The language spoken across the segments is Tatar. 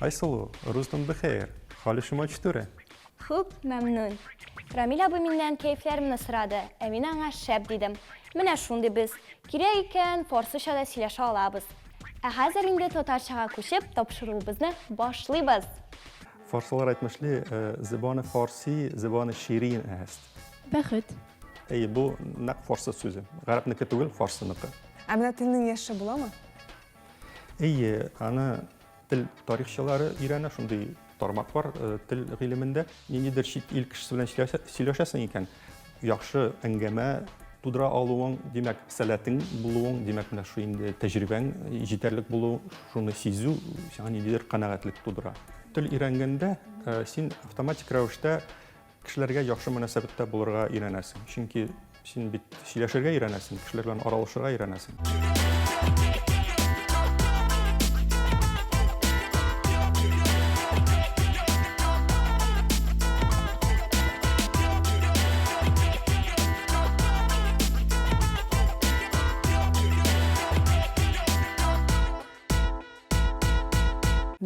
Айсылу, рузтун бехәер. Хали шума чтуре? Хуп, мәмнүн. Рамил абый миннән кәефләремне сорады, ә мин аңа шәп дидем. Менә шундый без. Кирәк икән, фарсыча да сөйләшә алабыз. Ә хәзер инде татарчага күчеп, тапшыруыбызны башлыйбыз. Фарсылар әйтмешли, зебаны фарси, зебаны ширин әст. Бәхет. Әйе, бу нәкъ фарсы сүзе. Гарәпнеке түгел, фарсыныкы. Ә менә телнең яше буламы? Әйе, аны тел тарихчылары өйрәнә, шундый тармак бар э, тел гыйлемендә. Ниндидер чит ил кешесе белән сөйләшәсең икән, яхшы әңгәмә тудыра алуың, димәк, сәләтең булуың, димәк, менә шу инде тәҗрибәң җитәрлек булу, шуны сизү сиңа ниндидер канәгатьлек тудыра. Тел өйрәнгәндә э, син автоматик рәвештә Кешеләргә яхшы мөнәсәбәттә булырга өйрәнәсең. Чөнки син бит сөйләшергә өйрәнәсең, кешеләр белән аралашырга өйрәнәсең.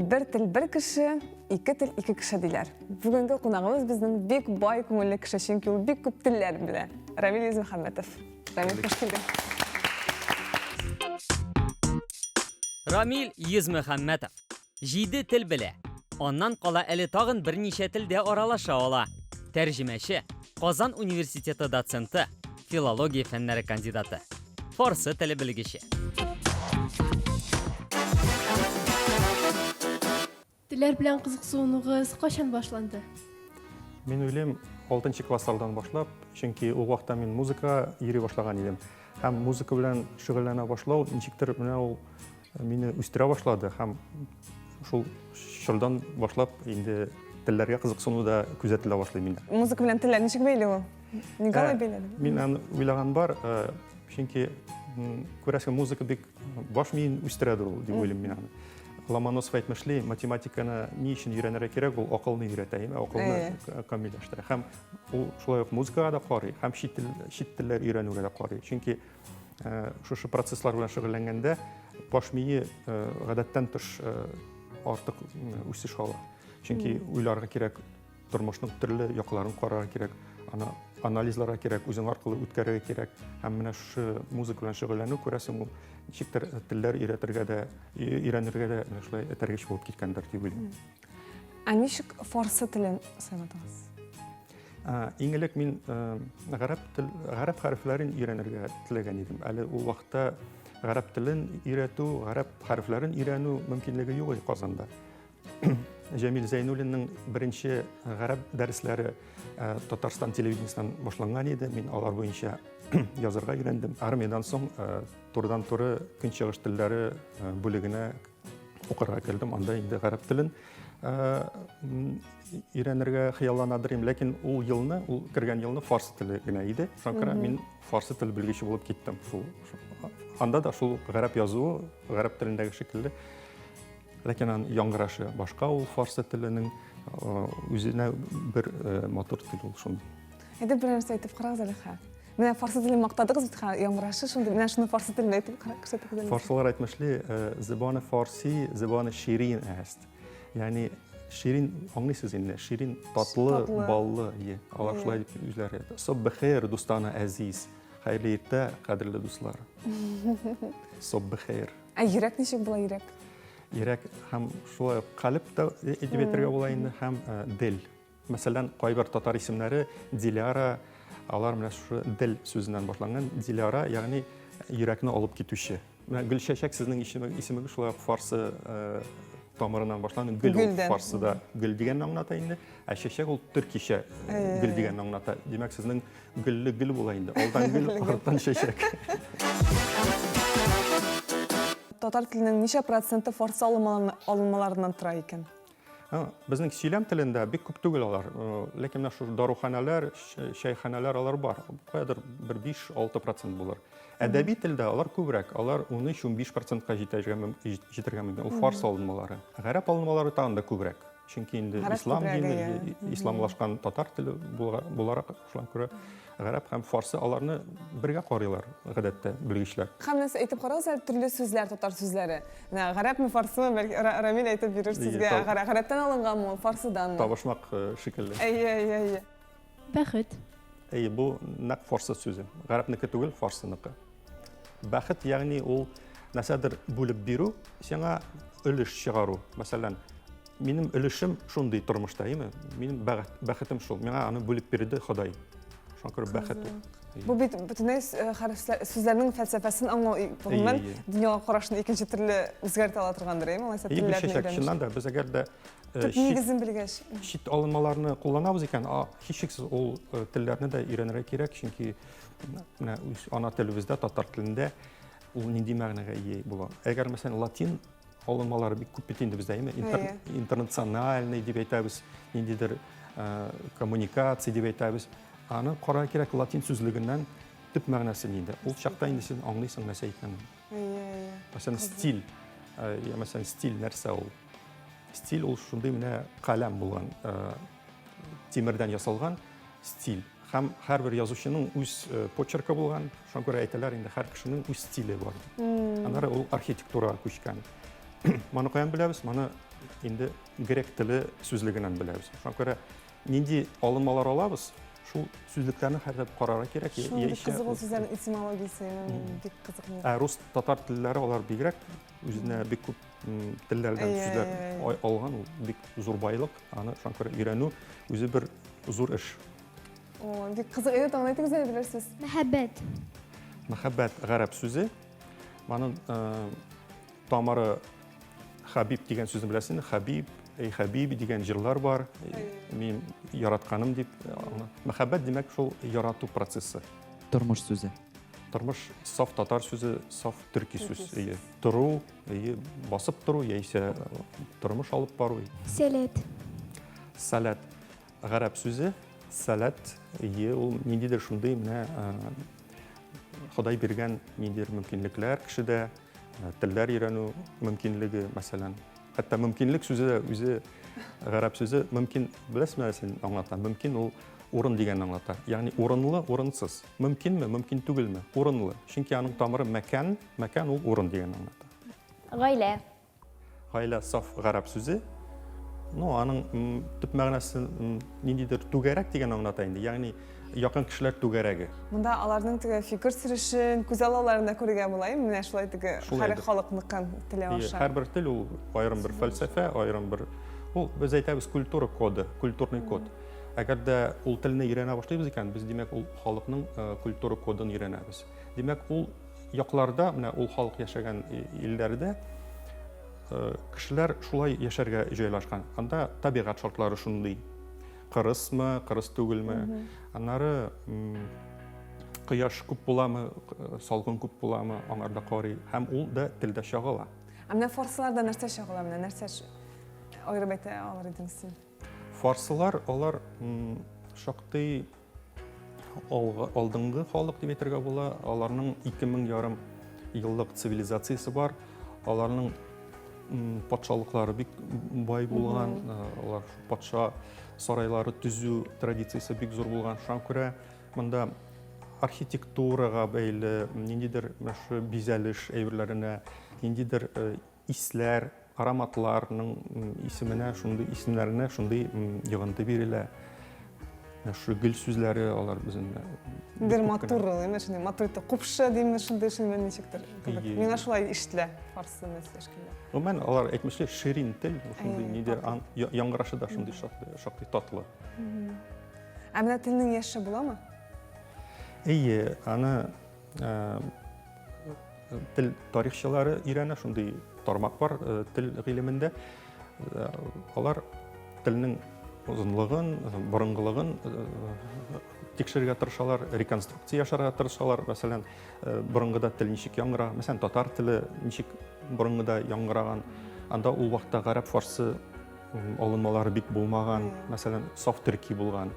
Бер тел бер кеше, ике тел ике кеше диләр. Бүгенге кунагыбыз безнең бик бай күңелле кеше, чөнки ул бик күп телләр белә. Рамил Измөхәммәтов. Рамил, хуш килдең. Рамил Йөзмөхәммәтов. Җиде тел белә. Аннан кала әле тагын берничә телдә аралаша ала. Тәрҗемәче, Казан университеты доценты, филология фәннәре кандидаты. Фарсы теле белгече. Телләр белән кызыксынуыгыз кайчан башланды? Мин уйлыйм, 6 класслардан башлап, чөнки ул вакытта мин музыкага йөри башлаган идем. Һәм музыка белән шөгыльләнә башлау ничектер менә ул мине үстерә башлады һәм шул чордан башлап инде телләргә кызыксыну да күзәтелә башлый миндә. Музыка белән телләр ничек бәйле ул? Нигә алай бәйләде? Мин аны уйлаган бар, чөнки күрәсең, музыка бик баш миен үстерәдер ул, дип уйлыйм мин аны. Ломоносов әйтмешли, математиканы ни өчен өйрәнергә кирәк, ул акылны өйрәтә, акылны камилләштерә. Һәм ул шулай ук музыкага да карый, һәм чит тел, чит телләр өйрәнүгә дә карый. Чөнки шушы процесслар белән шөгыльләнгәндә баш мие гадәттән тыш артык үсеш ала. Чөнки уйларга кирәк, тормышның төрле якларын карарга кирәк, аны анализларга кирәк, үзең аркылы үткәрергә кирәк. Һәм менә шушы музыка белән шөгыльләнү, күрәсең, ул ничектер телләр өйрәтергә дә, өйрәнергә дә менә шулай этәргеч булып киткәндер дип уйлыйм. Ә ничек фарсы телен сайладыгыз? Иң элек мин гарәп тел, гарәп хәрефләрен өйрәнергә теләгән идем. Әле ул вакытта гарәп телен өйрәтү, гарәп хәрефләрен өйрәнү мөмкинлеге юк иде Казанда. Җәмил Зәйнуллинның беренче гарәп дәресләре Татарстан телевидениесеннән башланган иде. Мин алар буенча язырга өйрәндем. Армиядән соң турыдан-туры Көнчыгыш телләре бүлегенә укырга кердем. Анда инде гарәп телен өйрәнергә хыялланадыр идем. Ләкин ул елны, ул кергән елны фарсы теле генә иде. Шуңа күрә мин фарсы теле белгече булып киттем. Шул анда да шул гарәп язуы, гарәп телендәге шикелле. Ләкин аның яңгырашы башка ул фарсы теленең үзенә бер матур тел ул шундый. Әйдә бер нәрсә әйтеп карагыз әле хә. Менә фарсы телен мактадыгыз бит хә, яңгырашы шундый. Менә шуны фарсы телендә әйтеп күрсәтегез әле. Фарсылар әйтмешли, зебаны фарси, зебаны ширин әст. Ягъни ширин аңлыйсыз инде, ширин татлы, баллы. Алар шулай дип үзләре әйтә. Соб бехәйр, дустана әзиз. Хәерле иртә, кадерле дуслар. Соб бехәйр. Ә йөрәк ничек була йөрәк? Йөрәк һәм шулай ук калеб тә дип әйтергә була инде, һәм дел. Мәсәлән, кайбер татар исемнәре Диляра, алар менә шушы дел сүзеннән башланган. Диляра, ягъни йөрәкне алып китүче. Менә Гөлчәчәк сезнең исемегез шулай ук фарсы тамырыннан башланган. Гөл ул фарсыда гөл дигәнне аңлата инде, ә чәчәк ул төркичә гөл дигәнне аңлата. Димәк, сезнең Гөлле гөл була инде. Алдан гөл, арттан чәчәк. Татар теленең ничә проценты фарсы алынмаларыннан тора икән? Безнең сөйләм телендә бик күп түгел алар. Ләкин менә шул даруханәләр, чәйханәләр алар бар. Каядыр бер 5-6 процент булыр. Әдәби телдә алар күбрәк, алар 13-15 процентка җитәргә мөмкин. Ул фарсы алынмалары. Гарәп алынмалары тагын да күбрәк. Чөнки инде ислам дине, исламлашкан татар теле буларак, шуңа күрә гарәп һәм фарсы аларны бергә карыйлар, гадәттә, белгечләр. Һәм нәрсә әйтеп карагыз әле, төрле сүзләр, татар сүзләре. Менә гарәпме, фарсымы, бәлки Рамил әйтеп бирер сезгә. Гарәптән алынганмы ул, фарсыданмы? Табышмак шикелле. Әйе, әйе, әйе. Бәхет. Әйе, бу нәкъ фарсы сүзе. Гарәпнеке түгел, фарсыныкы. Бәхет, ягъни ул нәрсәдер бүлеп бирү, сиңа өлеш чыгару. Мәсәлән, минем өлешем шундый тормышта, әйеме? Минем бәхетем шул. Миңа аны бүлеп бирде Ходай. Шуңа күрә бәхет ул. Бу бит бөтенләй э, хәрефләр сүзләрнең фәлсәфәсен аңлау, гомумән, дөньяга карашны икенче төрле үзгәртә ала торгандыр, әйеме? Алайса телләрне өйрәнү. Чыннан да без әгәр дә э, Төп нигезен белгәч. Чит алынмаларны кулланабыз икән, һичшиксез ул э, телләрне дә өйрәнергә кирәк, чөнки менә үз ана телебездә, татар телендә ул нинди мәгънәгә ия була. Әгәр, мәсәлән, латин алынмалары бик күп бит инде бездә, әйеме? Интернациональный дип әйтәбез, ниндидер э, коммуникация дип әйтәбез. Аны карарга кирәк латин сүзлегеннән төп мәгънәсе нинди. Ул чакта инде син аңлыйсың нәрсә икәнен. Мәсәлән, стиль. Э, мәсәлән, стиль нәрсә ул? Стиль ул шундый менә каләм булган, э, тимердән ясалган стиль. Һәм һәрбер язучының үз э, почеркы булган, шуңа күрә әйтәләр инде һәр кешенең үз стиле бар. Аннары ул архитектурага күчкән. Моны каян беләбез? Моны инде грек теле сүзлегеннән беләбез. Шуңа күрә нинди алынмалар алабыз, шул сүзлекләрне һәрвакыт карарга кирәк. Шундый кызык ул сүзләрнең этимологиясе, бик кызык. Ә рус, татар телләре алар бигрәк үзенә бик күп телләрдән сүзләр алган, ул бик зур байлык. Аны шуңа күрә өйрәнү үзе бер зур эш. О, бик кызык. Әйдә, тагын әйтегез әле берәр сүз. Мәхәббәт. Мәхәббәт гарәп сүзе. Моның э, тамыры Хабиб дигән сүзне беләсеңме? Хабиб, эй Хабиби дигән җырлар бар. Мин яратканым дип. Мәхәббәт димәк шул ярату процессы. Тормыш сүзе. Тормыш саф татар сүзе, саф төрки сүз. Әйе. Тору, әйе, басып тору яисә тормыш алып бару. Сәләт. Сәләт. Гарәп сүзе сәләт, әйе, ул ниндидер шундый менә Ходай биргән ниндидер мөмкинлекләр кешедә, телләр өйрәнү мөмкинлеге, мәсәлән. Хәтта мөмкинлек сүзе дә үзе гарәп сүзе мөмкин, беләсезме, син аңлата. Мөмкин ул урын дигәнне аңлата. Ягъни урынлы, урынсыз. Мөмкинме, мөмкин түгелме? Урынлы. Чөнки аның тамыры мәкән, мәкән ул урын дигәнне аңлата. Гаилә. Гаилә саф гарәп сүзе. Ну, аның төп мәгънәсе ниндидер түгәрәк дигән аңлата инде. Ягъни якын кешеләр түгәрәге. Монда аларның теге фикер сөрешен, күзаллауларын да күрергә була, менә шулай теге һәр халыкныкын теле аша. Һәрбер тел ул аерым бер фәлсәфә, аерым бер ул без әйтәбез культура коды, культурный код. Әгәр дә ул телне өйрәнә башлыйбыз икән, без димәк ул халыкның э, культура кодын өйрәнәбез. Димәк, ул якларда, менә ул халык яшәгән илләрдә кешеләр шулай яшәргә җайлашкан. Анда табигать шартлары шундый. Кырысмы, кырыс түгелме? Аннары кояш күп буламы, салкын күп буламы, аңарда карый. Һәм ул да телдә чагыла. Ә менә фарсыларда нәрсә чагыла? Менә нәрсә аерып әйтә алыр идең син? Фарсылар алар шактый алдынгы халык дип әйтергә була. Аларның 2000 ярым еллык цивилизациясе бар. Аларның патшалыклары бик бай булган. Алар патша сарайлары төзү традициясе бик зур булган. Шуңа күрә монда архитектурага бәйле ниндидер менә шушы бизәлеш әйберләренә, ниндидер Исләр, ароматларның исеменә шундый исемнәренә шундый йогынты бирелә. Менә шушы гөл сүзләре алар безнең. Бер матур ул, әмма шундый матур итеп купшы димме шундый шундый ничектер. Миңа шулай ишетелә фарсы белән сөйләшкәндә. Гомумән, алар әйтмешли ширин тел, шундый нидер яңгырашы да шундый шактый татлы. Ә менә телнең яше буламы? Әйе, аны Тел тарихчылары өйрәнә, шундый тармак бар тел гыйлемендә. Алар телнең озынлыгын, борынгылыгын тикшерергә тырышалар, реконструкция ясарга тырышалар. Мәсәлән, борынгыда тел ничек яңгыраган, мәсәлән, татар теле ничек борынгыда яңгыраган. Анда ул вакытта гарәп, фарсы алынмалары бик булмаган, мәсәлән, саф төрки булган.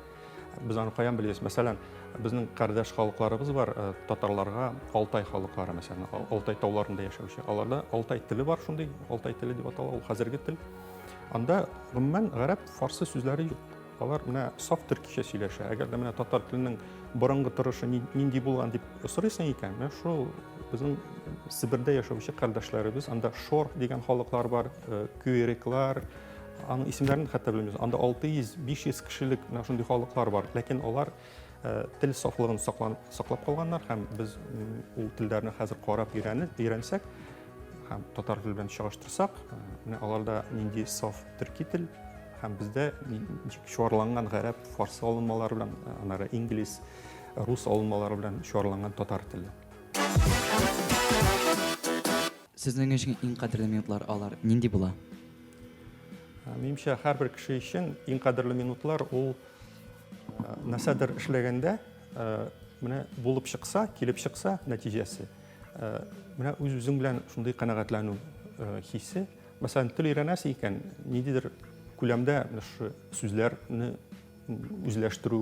Без аны каян беләбез? Мәсәлән, безнең кардәш халыкларыбыз бар, э, татарларга Алтай халыклары, мәсәлән, Алтай тауларында яшәүче. Аларда Алтай теле бар шундый, Алтай теле дип атала, ул хәзерге тел. Анда гомумән гарәп, фарсы сүзләре юк. Алар менә саф төркичә сөйләшә. Әгәр дә менә татар теленең борынгы торышы нинди булган дип сорыйсың икән, менә шул безнең Себердә яшәүче кардәшләребез, анда шор дигән халыклар бар, э, кюэреклар, аның исемнәрен хәтта белмибез. Анда 600-500 кешелек менә шундый халыклар бар. Ләкин алар э, тел сафлыгын саклап калганнар һәм без ул телләрне хәзер карап өйрәнеп, өйрәнсәк һәм татар теле белән чагыштырсак, э, менә аларда нинди саф төрки тел һәм бездә ничек чуарланган гарәп, фарсы алынмалары белән, э, аннары инглиз, рус алынмалары белән чуарланган татар теле. Сезнең өчен иң кадерле минутлар алар нинди була? Минемчә, һәрбер кеше өчен иң кадерле минутлар ул нәрсәдер эшләгәндә, менә булып чыкса, килеп чыкса нәтиҗәсе, менә үз-үзең белән шундый канәгатьләнү хисе. Мәсәлән, тел өйрәнәсең икән, ниндидер күләмдә менә шушы сүзләрне үзләштерү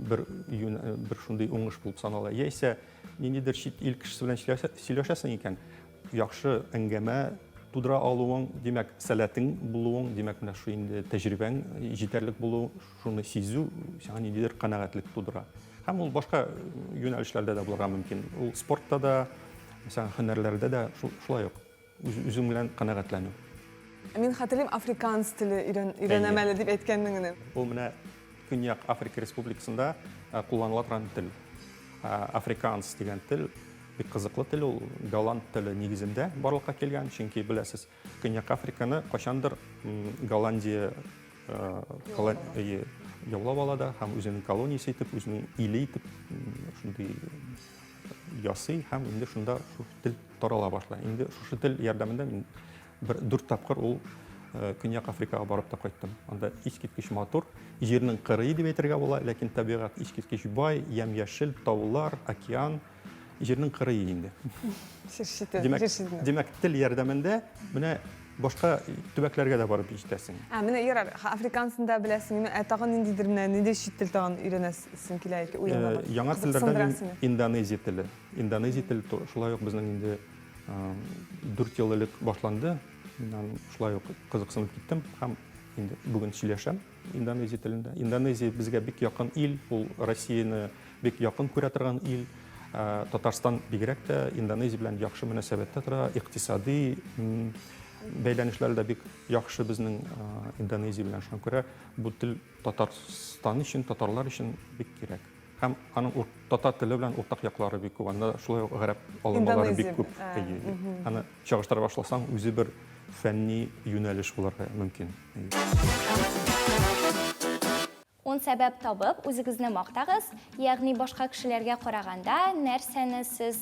бер, бер шундый уңыш булып санала. Яисә ниндидер чит ил кешесе белән сөйләшәсең икән, яхшы әңгәмә тудыра алуың, димәк, сәләтең булуың, димәк, менә шу инде тәҗрибәң җитәрлек булу, шуны сизү сиңа ниндидер канәгатьлек тудыра. Һәм ул башка юнәлешләрдә дә булырга мөмкин. Ул спортта да, мәсәлән, һөнәрләрдә дә шулай ук. Үз-үзең белән канәгатьләнү. Мин хәтерлим, африканс теле өйрәнәм әле дип әйткәннең генә. Ул менә Көньяк Африка Республикасында кулланыла торган тел. Африканс дигән тел бик кызыклы тел, ул голланд теле нигезендә барлыкка килгән, чөнки беләсез, Көньяк Африканы кайчандыр Голландия яулап ала да һәм үзенең колониясе итеп, үзенең иле итеп шундый ясый һәм инде шунда шул тел тарала башлый. Инде шушы тел ярдәмендә мин бер дүрт тапкыр ул э, Көньяк Африкага барып та кайттым. Анда искиткеч матур, җирнең кырые дип әйтергә була, ләкин табигать искиткеч бай, ямь-яшел таулар, океан, җирнең кырые инде. Димәк, димәк, тел ярдәмендә менә башка төбәкләргә дә барып җитәсең. Ә, менә ярар, африкансын да беләсең, ә тагын ниндидер менә нинди чит тел тагын өйрәнәсең килә яки уеңда бар? Э, яңа телләрдән индонезия теле. Индонезия теле шулай ук безнең инде 4 ел элек башланды. Мин аны шулай ук кызыксынып киттем һәм инде бүген сөйләшәм индонезия телендә. Индонезия безгә бик якын ил, ул Россияне бик якын күрә торган ил. Татарстан бигрәк тә Индонезия белән яхшы мөнәсәбәттә тора, икътисади бәйләнешләр дә бик яхшы безнең Индонезия белән. Шуңа күрә бу тел Татарстан өчен, татарлар өчен бик кирәк. Һәм аның татар теле белән уртак яклары бик күп. Анда шулай ук гарәп алынмалары бик күп. Аны чагыштыра башласаң, үзе бер фәнни юнәлеш булырга мөмкин. Ун сәбәп табып, үзегезне мактагыз, ягъни башка кешеләргә караганда нәрсәне сез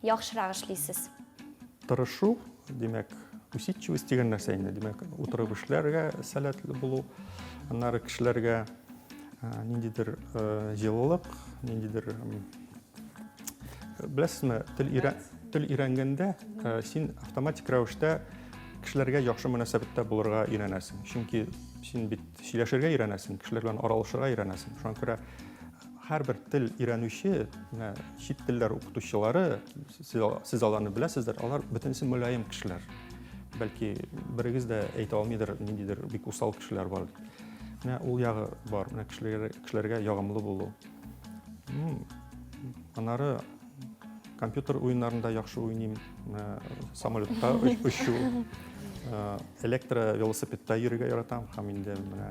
яхшырак эшлисез? Тырышу, димәк, усидчивость дигән нәрсә инде, димәк, утырып эшләргә сәләтле булу, аннары кешеләргә ниндидер җылылык, ниндидер беләсезме, тел өйрән тел өйрәнгәндә син автоматик рәвештә кешеләргә яхшы мөнәсәбәттә булырга өйрәнәсең. Чөнки син бит сөйләшергә өйрәнәсең, кешеләр белән аралашырга өйрәнәсең. Шуңа күрә һәрбер тел өйрәнүче, менә чит телләр укытучылары, сез аларны беләсездер, алар бөтенесе мөлаем кешеләр. Бәлки берегез дә әйтә алмыйдыр, ниндидер бик усал кешеләр бар дип. Менә ул ягы бар, менә кешеләргә, кешеләргә ягымлы булу. Аннары компьютер уеннарында яхшы уйныйм, менә самолетта очу, электровелосипедта йөрергә яратам һәм инде менә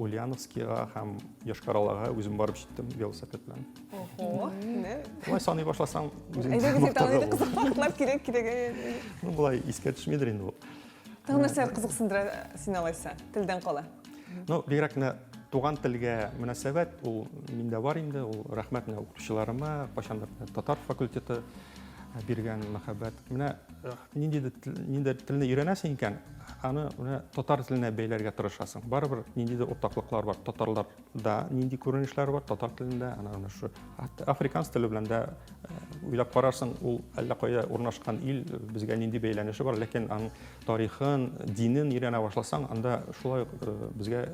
Ульяновскига һәм Йошкар-Олага үзем барып җиттем велосипед белән. Ого, не? Болай саный башласаң, үзең Әйдәгез, әйтә, кызык фактлар кирәк, кирәк. Ну, болай искә төшмидер инде ул. Тагын нәрсәләр кызыксындыра сине алайса, телдән кала? Ну, бигрәк менә туган телгә мөнәсәбәт, ул миндә бар инде, ул рәхмәт менә укытучыларыма, кайчандыр татар факультеты биргән мәхәббәт. Менә ниндидер ниндидер телне өйрәнәсең икән, аны менә татар теленә бәйләргә тырышасың. Барыбер ниндидер уртаклыклар бар. Татарларда нинди күренешләр бар татар телендә, ана менә шу африканс теле белән дә уйлап карарсың, ул әллә кайда урнашкан ил, безгә нинди бәйләнеше бар, ләкин аның тарихын, динен өйрәнә башласаң, анда шулай ук безгә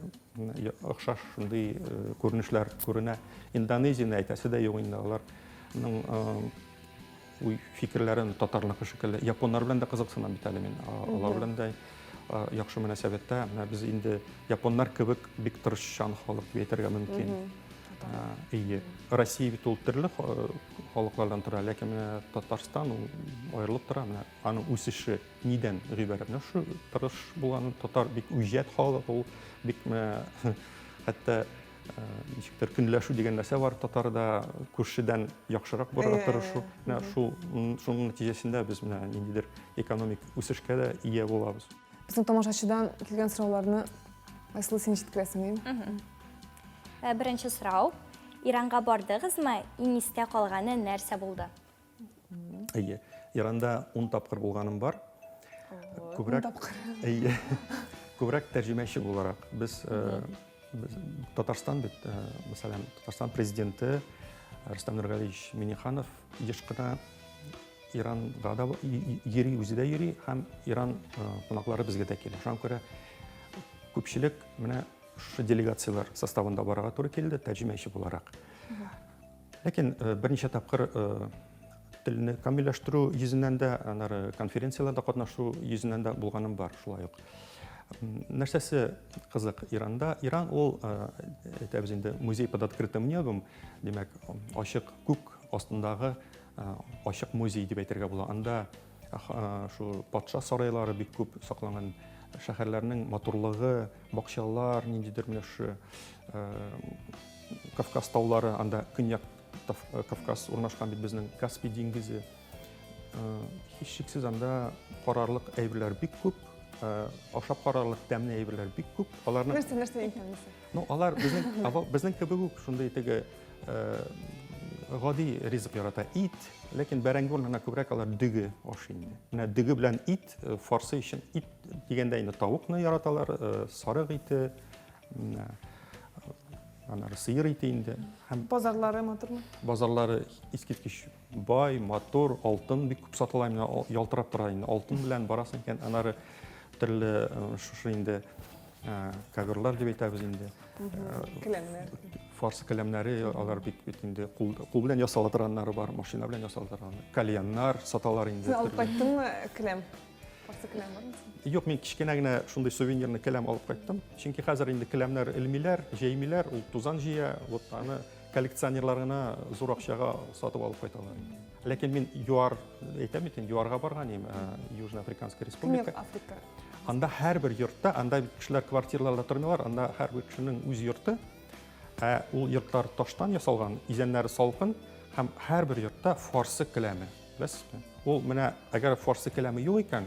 охшаш шундый күренешләр күренә. Индонезияне әйтәсе дә юк инде, аларның уй фикерләрен татарныкы шикелле. Японнар белән дә кызыксынам бит әле мин. Алар белән дә яхшы мөнәсәбәттә. Менә без инде японнар кебек бик тырышчан халык дип әйтергә мөмкин. Әйе. Россия бит ул төрле халыклардан тора, ләкин менә Татарстан ул аерылып тора. Менә аның үсеше нидән гыйбарәт? Менә шу тырыш булган татар бик үҗәт халык, ул бик менә хәтта ничектер көнләшү дигән нәрсә бар татарда, күршедән яхшырак булырга тырышу. Менә шул шуның нәтиҗәсендә без менә ниндидер экономик үсешкә дә ия булабыз. Безнең тамашачыдан килгән сорауларны Айсылу син җиткерәсең, әйеме? Беренче сорау. Иранга бардыгызмы? Иң истә калганы нәрсә булды? Әйе. Иранда 10 тапкыр булганым бар. Күбрәк Әйе. Күбрәк тәрҗемәче буларак. Без без Татарстан бит, мәсәлән, Татарстан президенты Рөстәм Нургалиевич Минниханов еш кына Иранга да йөри, үзе дә йөри һәм Иран кунаклары безгә дә килә. Шуңа күрә күпчелек менә шушы делегацияләр составында барырга туры килде, тәрҗемәче буларак. Ләкин берничә тапкыр телне камилләштерү йөзеннән дә, аннары конференцияләрдә катнашу йөзеннән дә булганым бар шулай ук. Нәрсәсе кызык Иранда? Иран ул, әйтәбез инде, музей под открытым небом, димәк, ачык күк астындагы ачык музей дип әйтергә була. Анда шул патша сарайлары бик күп сакланган, шәһәрләрнең матурлыгы, бакчалар, ниндидер менә шушы Кавказ таулары, анда Көньяк Кавказ урнашкан бит безнең Каспий диңгезе. Һичшиксез анда карарлык әйберләр бик күп, ашап карарлык тәмле әйберләр бик күп. Аларны Нәрсә, нәрсә иң тәмлесе? Ну, алар безнең безнең кебек үк шундый теге гади ризык ярата. Ит, ләкин бәрәңге урынына күбрәк алар дөге ашый инде. Менә дөге белән ит, фарсы өчен ит дигәндә инде тавыкны яраталар, сарык ите, аннары сыер ите инде. Һәм базарлары матурмы? Базарлары искиткеч бай, матур, алтын бик күп сатыла, менә ялтырап тора инде. Алтын белән барасың икән, аннары төрле шушы инде коверлар дип әйтәбез инде. Келәмнәр. Фарсы келәмнәре, алар бик бит инде кул, кул белән ясала торганнары бар, машина белән ясала торган. Кальяннар саталар инде. Син алып кайттыңмы келәм? Фарсы келәм бармы? Юк, мин кечкенә генә шундый сувенирный келәм алып кайттым. Чөнки хәзер инде келәмнәр элмиләр, җәймиләр, ул тузан җыя. Вот аны коллекционерлар гына зур акчага сатып алып кайталар. Ләкин мин ЮАР әйтәм бит инде, ЮАРга барган идем, Южно-Африканская республика. Көньяк Африка. Анда һәрбер йортта, анда бит кешеләр квартираларда тормыйлар, анда һәрбер кешенең үз йорты. Ә ул йортлар таштан ясалган, изәннәре салкын һәм һәрбер йортта фарсы келәме. Беләсезме? Ул менә әгәр фарсы келәме юк икән,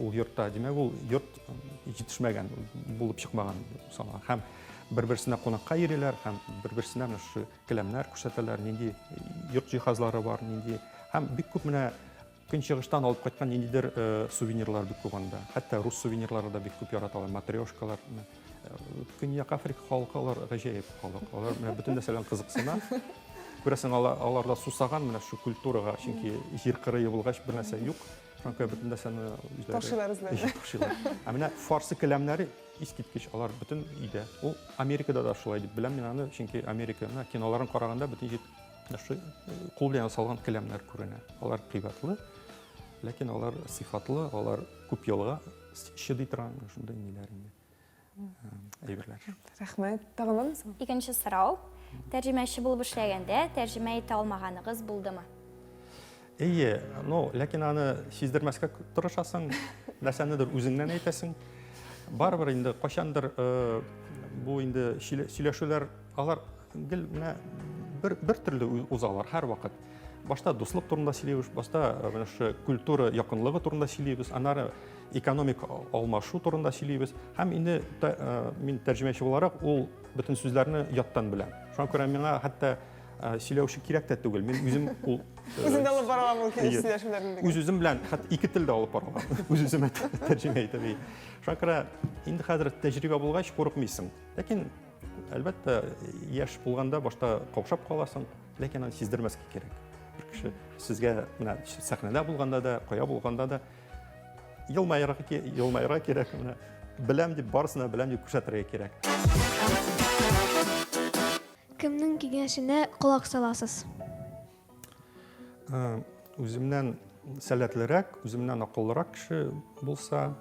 ул йортта, димәк, ул йорт җитешмәгән, булып чыкмаган санала. Һәм бер-берсенә кунакка йөриләр, һәм бер-берсенә менә шушы келәмнәр күрсәтәләр, нинди йорт җиһазлары бар, нинди. Һәм бик күп менә көнчыгыштан алып кайткан ниндидер сувенирлар бик күп анда. Хәтта рус сувенирлары да бик күп яраталар, матрешкалар. Көньяк Африка халкы алар гаҗәеп халык. Алар менә бөтен нәрсәдән кызыксына. Күрәсең, алар, алар да сусаган менә шу культурага, чөнки җир кырые булгач бер нәрсә юк. Шуңа күрә бөтен нәрсәне үзләре Ташыйлар үзләре. Ташыйлар. Ә менә фарсы келәмнәре искиткеч, алар бөтен өйдә. Ул Америкада да шулай дип беләм мин аны, чөнки Америка менә киноларын караганда бөтен җир шул кул белән ясалган келәмнәр күренә. Алар кыйбатлы, ләкин алар сыйфатлы, алар күп елга чыдый торган шундый ниләр инде. Әйберләр. Рәхмәт. Тагын бармы соң? Икенче сорау. Тәрҗемәче булып эшләгәндә тәрҗемә итә алмаганыгыз булдымы? Әйе, ну, ләкин аны сиздермәскә тырышасың, нәрсәнедер үзеңнән әйтәсең. Барыбер инде кайчандыр бу инде сөйләшүләр алар гел менә бер, бер төрле узалар һәрвакыт. Башта дуслык турында сөйлибез, башта менә шушы культура якынлыгы турында сөйлибез, аннары экономик алмашу турында сөйлибез. Һәм инде мин тәрҗемәче буларак ул бөтен сүзләрне яттан беләм. Шуңа күрә миңа хәтта сөйләүче кирәк тә түгел. Мин үзем ул Үзем дә алып бара алам ул сөйләшүләрне. Үз-үзем белән хәтта ике телдә алып бара алам. Үз-үземә тәрҗемә итеп. Шуңа күрә инде хәзер тәҗрибә булгач курыкмыйсың. Ләкин әлбәттә, яшь булганда башта каушап каласың, ләкин аны сиздермәскә кирәк. Бер кеше сезгә менә сәхнәдә булганда да, кая булганда да елмаерга, елмаерга кирәк, менә беләм дип барысына беләм дип күрсәтергә кирәк. Кемнең киңәшенә колак саласыз? Үземнән сәләтлерәк, үземнән акыллырак кеше булса,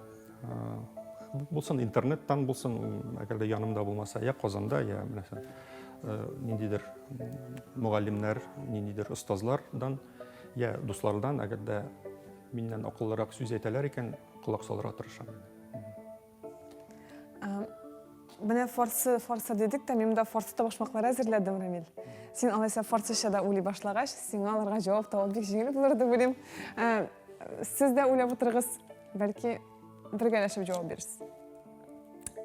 Булсын интернеттан булсын, әгәр дә янымда булмаса, я Казанда, я менә ниндидер мөгаллимнәр, ниндидер остазлардан, я дуслардан, әгәр дә миннән акыллырак сүз әйтәләр икән, колак салырга тырышам. Менә фарсы, фарсы дидек тә, мин монда фарсы табышмаклар әзерләдем, Рамил. Син алайса фарсыча да уйлый башлагач, сиңа аларга җавап табу бик җиңел булыр дип уйлыйм. Сез дә уйлап утырыгыз, бәлки бергәләшеп җавап бирерсез.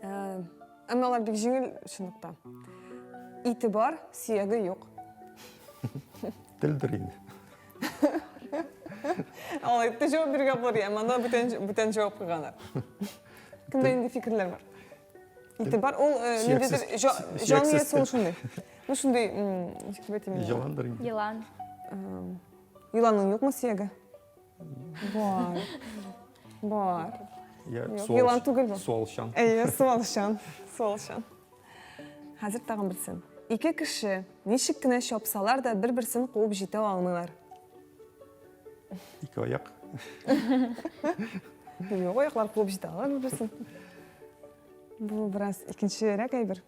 Әмма алар бик җиңел чынлыкта. Ите бар, сөяге юк. Телдер инде. Алай итеп җавап бирергә булыр, әмма анда бүтән бүтән җавап куйганнар. Кемдә нинди фикерләр бар? Ите бар, ул э, ниндидер җан иясе ул шундый. Ну шундый, ничек дип әйтим? Еландыр инде. Елан. Еланның юкмы сөяге? Бар. Бар. Елан түгел бу. Суалчан. Әйе, суалчан. Суалчан. Хәзер тагын берсен. Ике кеше ничек кенә чапсалар да бер-берсен куып җитә алмыйлар. Ике аяк. Юк, аяклар куып җитә алар бер-берсен. Бу бераз икенчерәк әйбер.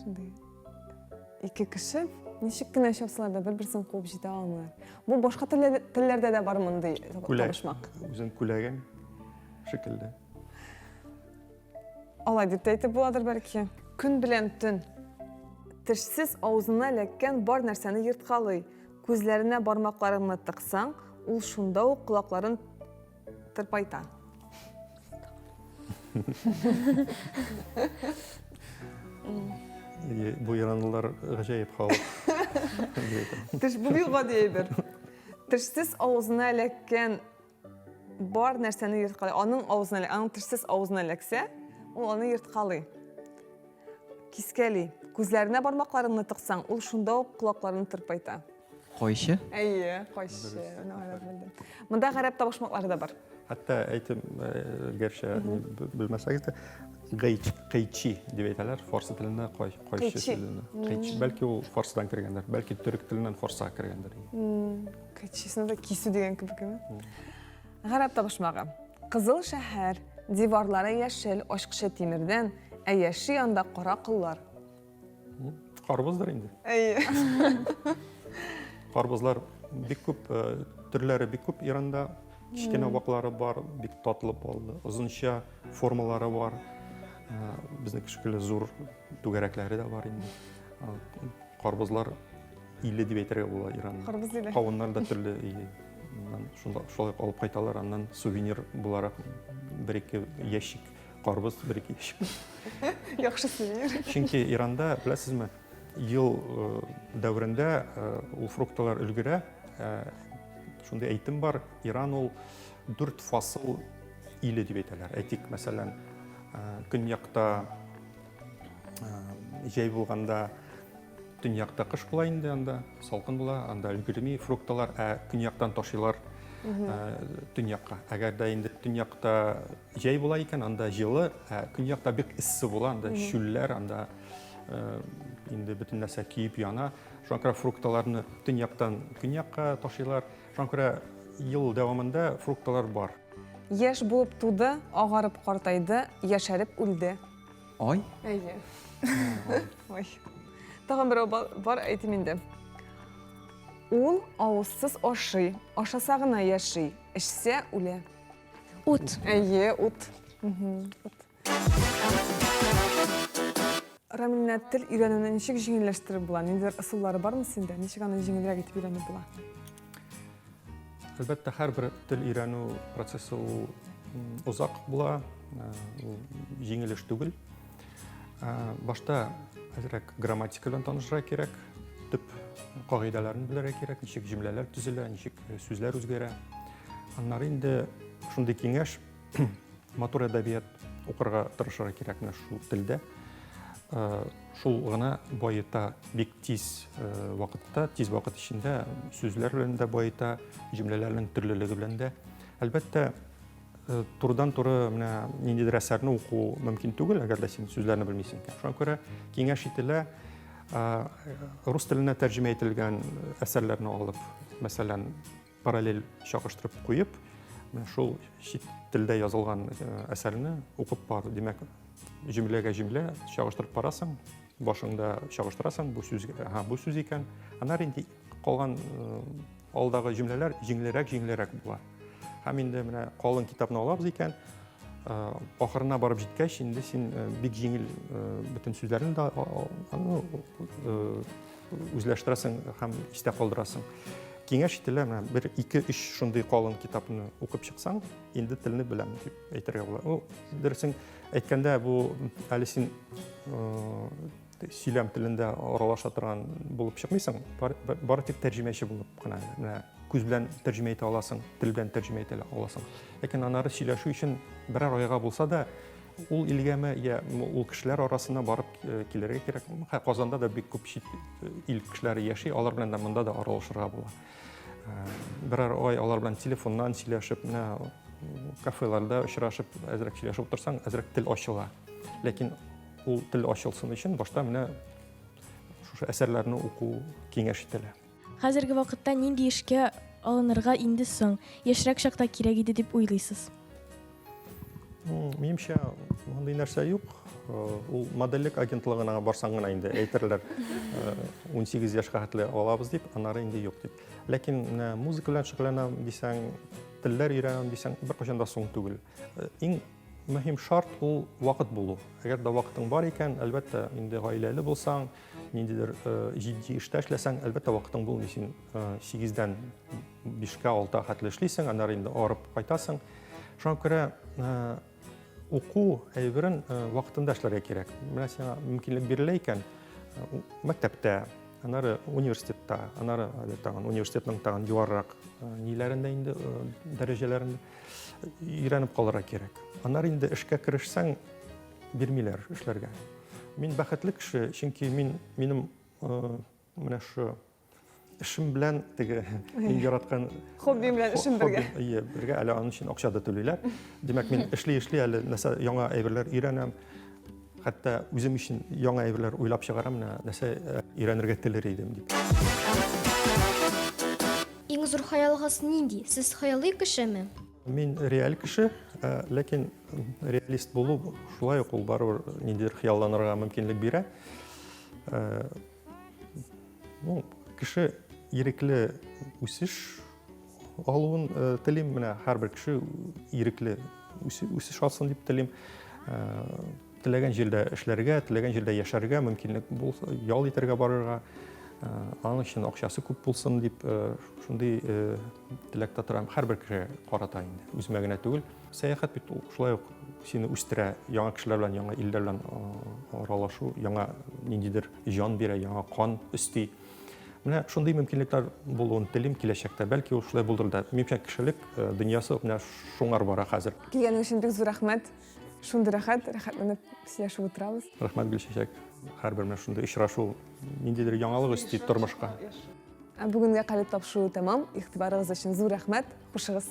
Шундый. Ике кеше ничек кенә чапсалар да бер-берсен куып җитә алмыйлар. Бу башка телләрдә дә бар мондый табышмак. Үзен күләгәң шикелле. Алай дип тә әйтеп буладыр бәлки. Көн белән төн. Тешсез авызына эләккән бар нәрсәне ерткалый. Күзләренә бармакларыңны тыксаң, ул шунда ук колакларын тырпайта. Бу иранлылар гаҗәеп халык. Теш бу бик гади әйбер. Тешсез авызына эләккән бар нәрсәне ерткалый. Аның авызына, аның тешсез авызына эләксә, ул аны ерткалый. Кискәли. Күзләренә бармакларыңны тыксаң, ул шунда ук колакларын тырпайта. Кайчы? Әйе, кайчы. Монда гарәп табышмаклары да бар. Хәтта әйтем, э, гәрчә белмәсәгез дә, гайч, кайчи дип әйтәләр фарсы телендә кайчы сүзен. Кайчи, бәлки ул фарсыдан кергәндер, бәлки төрек теленнән фарсыга кергәндер. Кайчисына да кисү дигән кебек, әме? Гарәп табышмагы. Кызыл шәһәр, диварлары яшел, ачкычы тимердән, ә яши анда кара коллар. Карбыздыр инде. Әйе. Карбызлар бик күп, э, төрләре бик күп Иранда. Кечкенә ваклары бар, бик татлы баллы, озынча формалары бар. Э, безнеке шикелле зур түгәрәкләре дә бар инде. Э, карбызлар иле дип әйтергә була Иранның. Карбыз иле. Кавыннар да төрле. Шунда шулай алып кайталар, аннан сувенир буларак бер-ике ящик карбыз, бер-ике ящик. Яхшы сувенир. Чөнки Иранда, беләсезме, ел э, дәверендә э, ул фрукталар өлгерә. Э, шундый әйтем бар, Иран ул дүрт фасыл иле дип әйтәләр. Әйтик, мәсәлән, көньякта җәй булганда Төньякта кыш була инде анда, салкын була, анда өлгерми фрукталар, ә көньяктан ташыйлар төньякка. Әгәр дә инде төньякта җәй була икән, анда җылы, ә көньякта бик эссе була, анда чүлләр, анда инде бөтен нәрсә көеп яна. Шуңа күрә фрукталарны төньяктан көньякка ташыйлар. Шуңа күрә ел дәвамында фрукталар бар. Яшь булып туды, агарып картайды, яшәреп үлде. Ай? Әйе. Ай. Тагын берәү бар, әйтим инде. Ул авызсыз ашый, ашаса гына яши, эчсә үлә. Ут. Әйе, ут. Ут. Рамил, менә тел өйрәнүне ничек җиңелләштереп була? Ниндидер ысуллары бармы синдә? Ничек аны җиңелрәк итеп өйрәнеп була? Әлбәттә, һәрбер тел өйрәнү процессы ул озак була, ул җиңел эш түгел. Башта әзрәк грамматика белән танышырга кирәк, төп кагыйдәләрен белергә кирәк, ничек җөмләләр төзелә, ничек сүзләр үзгәрә. Аннары инде шундый киңәш, матур әдәбият укырга тырышырга кирәк менә шул телдә. Шул гына баета бик тиз вакытта, тиз вакыт эчендә сүзләр белән дә баета, җөмләләрнең төрлелеге белән дә. Әлбәттә, турыдан-туры менә ниндидер әсәрне уку мөмкин түгел, әгәр дә син сүзләрне белмисең икән. Шуңа күрә киңәш ителә рус теленә тәрҗемә ителгән әсәрләрне алып, мәсәлән, параллель чагыштырып куеп, Менә шул чит телдә язылган әсәрне укып бар. Димәк, җөмләгә җөмлә чагыштырып барасың, башыңда чагыштырасың, бу сүз, ага, бу сүз икән. Аннары инде калган алдагы җөмләләр җиңелрәк, җиңелрәк була. Һәм инде менә калын китапны алабыз икән, ахырына барып җиткәч, инде син бик җиңел бөтен сүзләрне дә үзләштерәсең һәм истә калдырасың. Киңәш ителә, менә бер, ике, өч шундый калын китапны укып чыксаң, инде телне беләм дип әйтергә була. Ул дөресен әйткәндә, бу әле син сөйләм телендә аралаша торган булып чыкмыйсың, бары тик тәрҗемәче булып кына. Менә күз белән тәрҗемә итә аласың, тел белән тәрҗемә итә аласың. Ләкин аннары сөйләшү өчен берәр айга булса да, ул илгәме, я ул кешеләр арасына барып э, килергә кирәк. Казанда да бик күп чит э, ил кешеләре яши, алар белән дә монда да аралашырга була. Э, берәр ай алар белән телефоннан сөйләшеп, менә кафеларда очрашып, әзрәк сөйләшеп утырсаң, әзрәк тел ачыла. Ләкин ул тел ачылсын өчен башта менә шушы әсәрләрне уку киңәш ителә. Хәзерге вакытта нинди эшкә алынырга инде соң, яшьрәк чакта кирәк иде дип уйлыйсыз? Минемчә, мондый нәрсә юк. Э, ул модельлек агентлыгына барсаң гына инде әйтерләр, 18 э, яшькә хәтле алабыз дип, аннары инде юк дип. Ләкин менә музыка белән шөгыльләнәм дисәң, телләр өйрәнәм дисәң, беркайчан да соң түгел. Э, иң мөһим шарт ул вакыт булу. Әгәр дә вакытың бар икән, әлбәттә, инде гаиләле булсаң, ниндидер җитди эштә эшләсәң, әлбәттә, вакытың булмый. Син 8-дән 5-кә, 6-га хәтле эшлисең, аннары инде арып кайтасың. Шуңа күрә уку әйберен вакытында эшләргә кирәк. Менә сиңа мөмкинлек бирелә икән, мәктәптә, аннары университетта, аннары әле тагын университетның тагын югарырак ниләрендә инде дәрәҗәләрендә өйрәнеп калырга кирәк. Аннары инде эшкә керешсәң, бирмиләр эшләргә. Мин бәхетле кеше, чөнки мин минем менә шу эшем белән теге мин яраткан хоббим белән эшем бергә. Ие, бергә әле аның өчен акча да түлиләр. Димәк, мин эшли-эшли әле нәрсә яңа әйберләр өйрәнәм. Хәтта үзем өчен яңа әйберләр уйлап чыгарам, менә нәрсә өйрәнергә телер идем дип. Иң зур хыялыгыз нинди? Сез хыялый кешеме? Мин реаль кеше, ләкин реалист булу шулай ук ул барыбер ниндидер хыялланырга мөмкинлек бирә. Ну, кеше ирекле үсеш алуын телим. Менә һәрбер кеше ирекле үсеш алсын дип телим. Теләгән җирдә эшләргә, теләгән җирдә яшәргә мөмкинлек булса, ял итәргә барырга, аның өчен акчасы күп булсын дип шундый теләктә торам. Һәрбер кешегә карата инде, үземә генә түгел. Сәяхәт бит ул шулай ук сине үстерә, яңа кешеләр белән, яңа илләр белән аралашу, яңа ниндидер җан бирә, яңа кан өсти. Менә шундый мөмкинлекләр булуын телим киләчәктә. Бәлки ул шулай булдыр да. Минемчә, кешелек дөньясы менә шуңар бара хәзер. Килгәнең өчен бик зур рәхмәт. Шундый рәхәт, рәхәтләнеп сөйләшеп утырабыз. Рәхмәт, Гөлчәчәк. Һәрбер менә шундый очрашу ниндидер яңалык өсти тормышка. Ә бүгенгә калеб тапшыру тәмам. Игътибарыгыз өчен зур рәхмәт. Хушыгыз.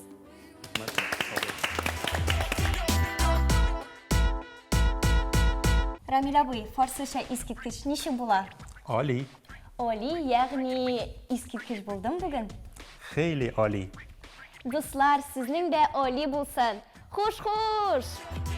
Рамил абый, фарсыча искиткеч ничек була? Али. Али, ягъни искиткеч булдым бүген? Хейли али. Дуслар, сезнең дә Оли булсын! Хуш-хуш!